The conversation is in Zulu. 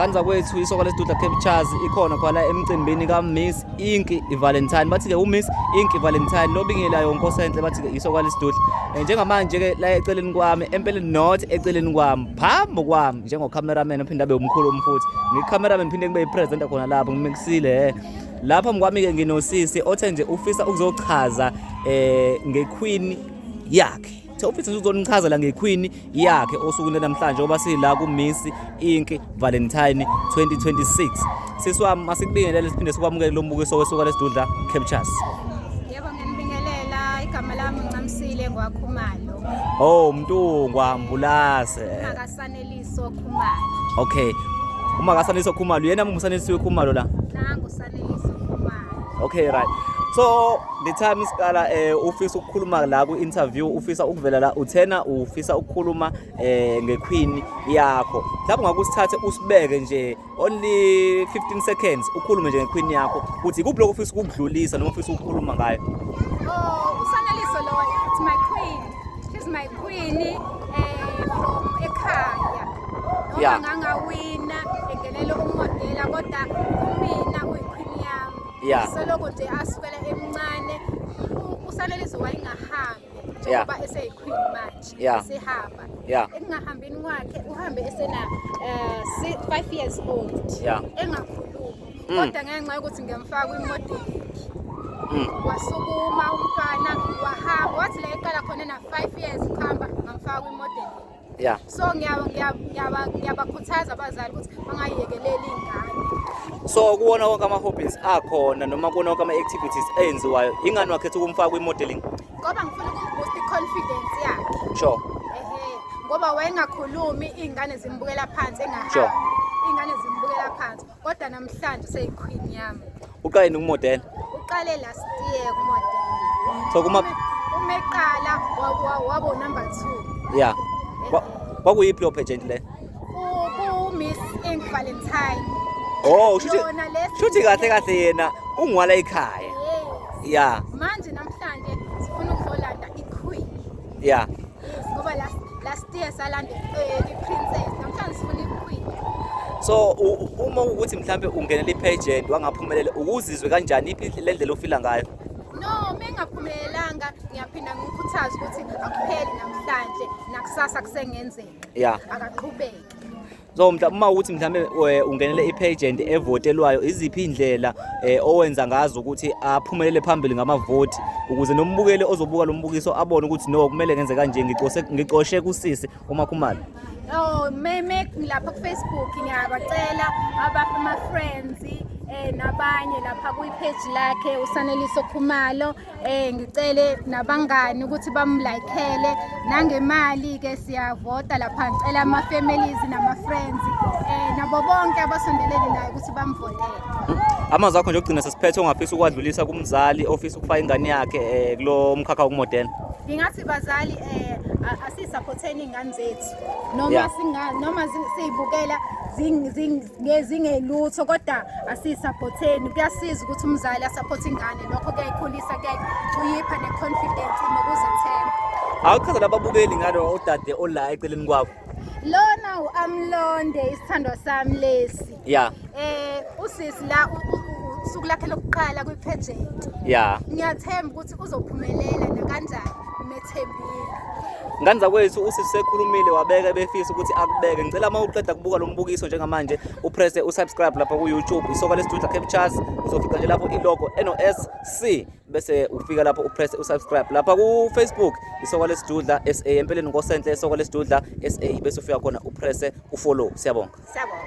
Ngane zakwethu, isoka lesidudla captures ikhona khona emcimbini ka-Miss Ink Valentine. Bathi-ke uMiss Ink Valentine lobingelayo Nkosenhle, bathi-ke isoka lesidudla. Njengamanje-ke la eceleni kwami, empeleni not eceleni kwami, phambi kwami njengo-cameraman ophinde abe umkhulumi futhi. Ngi-cameraman phinde ngibe i-presenter khona lapho ngimixile. Lapha phambi kwami-ke nginosisi othe nje ufisa ukuzochaza nge-queen yakhe. Uthe ufisa nje ukuzonichazela nge-queen yakhe osukwini namhlanje ngoba sila ku-Miss Ink Valentine 2026. Sisi wami, masikubingelele siphinde sikwamukele lo mbukiso wesuka lesidudla captures. Yebo, ngiyanibingelela. Igama lami uNcamisile ngwaKhumalo. Oh, Mntungwa Mbulase. Makasaneliso Khumalo. Okay. Uma kaSaneliso Khumalo, yena umusanelisiwe Khumalo la. Nangu Saneliso Khumalo. Okay, right. So the time isiqala ufisa ukukhuluma la ku interview, ufisa ukuvela la, uthena ufisa ukukhuluma nge-queen yakho. Mhlawumbe ungakusithathe usibeke nje only 15 seconds ukhulume nje nge-queen yakho ukuthi ikuphi lokho ufisa ukukudlulisa noma ufisa ukukhuluma ngayo. Oh, uSaneliso lo, it's my queen. She's my queen from ekhaya. Noma ngangawina engenele umodela, kodwa kumina uyi-queen yami. Soloko nje asukela emncane uSaneliso wayengahambi njengoba eseyi-queen manje. Esehamba. Ekungahambini kwakhe uhambe esena 5 years old. Engakhulumi. Kodwa ngenxa yokuthi ngiyamfaka kwi-modeling. Wasukuma umntwana wahamba, wathi la eqala khona na 5 years ukuhamba, ngamfaka kwi-modeling. So ngiyabakhuthaza abazali ukuthi bangayiyekeleli ingane. So kuwona wonke ama-hobbies akhona noma kuwona wonke ama-activities enziwayo, ingane wakhetha ukumfaka kwi-modeling? Ngoba ngifuna ukum-boost i-confidence yakhe. Ehe, ngoba wayengakhulumi, iy'ngane zimbukela phansi engahambi. Iy'ngane zimbukela phansi, kodwa namhlanje useyi-queen yami. Uqale nini ukumodela? Uqale last year kumodela. So kuma Uma eqala wabo number 2. Kwakuyiphi leyo pageant le? Ku Miss Ink Valentine. Oh, Yona lesi shuthi kahle kahle yena ungwala ekhaya. Yes. Manje namhlanje sifuna ukuzolanda i-queen. Yes, ngoba last year salanda i-princess. Namhlanje sifuna i-queen. So uma ukuthi mhlambe ungenele i-pageant wangaphumelela, ukuzizwe kanjani, iphi le ndlela ofila ngayo? No, mengaphumelelanga ngiyaphinda ngikhuthaze ukuthi akupheli namhlanje, nakusasa kusengenzeka. Akaqhubeke. So uma ukuthi mhlambe ungenele i-pageant evotelwayo, iziphi indlela owenza ngazo ukuthi aphumelele phambili ngamavoti ukuze nombukeli ozobuka lo mbukiso abone ukuthi no, kumele ngenze kanje, ngicoshe kusisi uMakhumalo? Oh, meme lapha ku Facebook ngiyabacela ama friends nabanye lapha kwi page lakhe uSaneliso Khumalo, ngicele nabangani ukuthi bamlikele, nangemali ke siyavota lapha, ngicela ama families nama friends nabo bonke abasondelene naye ukuthi bamvotele. Amazwi akho nje okugcina sesiphethe ongafisa ukwadlulisa kumzali ofisa ukufaka ingane yakhe kulo mkhakha wokumodela? Ngingathi bazali, asisupporteni ingane zethu noma singa noma siyibukela zingelutho, kodwa asisupporteni. Kuyasiza ukuthi umzali asupport ingane, lokho kuyayikhulisa, kuyipha ne-confidence nokuzethemba. Awuchazela ababukeli ngalo udade ola eceleni kwakho. Lona u-Amlonde, isithandwa sami lesi. Usisi la usuku lakhe lokuqala kwi-pageant. Ngiyathemba ukuthi uzophumelela nakanjani, ngimethembile. Ngane zakwethu, usisi sekhulumile wabeka befisa ukuthi akubeke. Ngicela uma uqeda kubuka lo mbukiso njengamanje upresse usubscribe lapha ku YouTube isoka lesidudla captures, uzofika nje lapho ilogo NOSC, bese ufika lapho upresse usubscribe lapha ku Facebook isoka lesidudla SA, empeleni Nkosenhle isoka lesidudla SA, bese ufika khona upresse ufollow. Siyabonga. Siyabonga.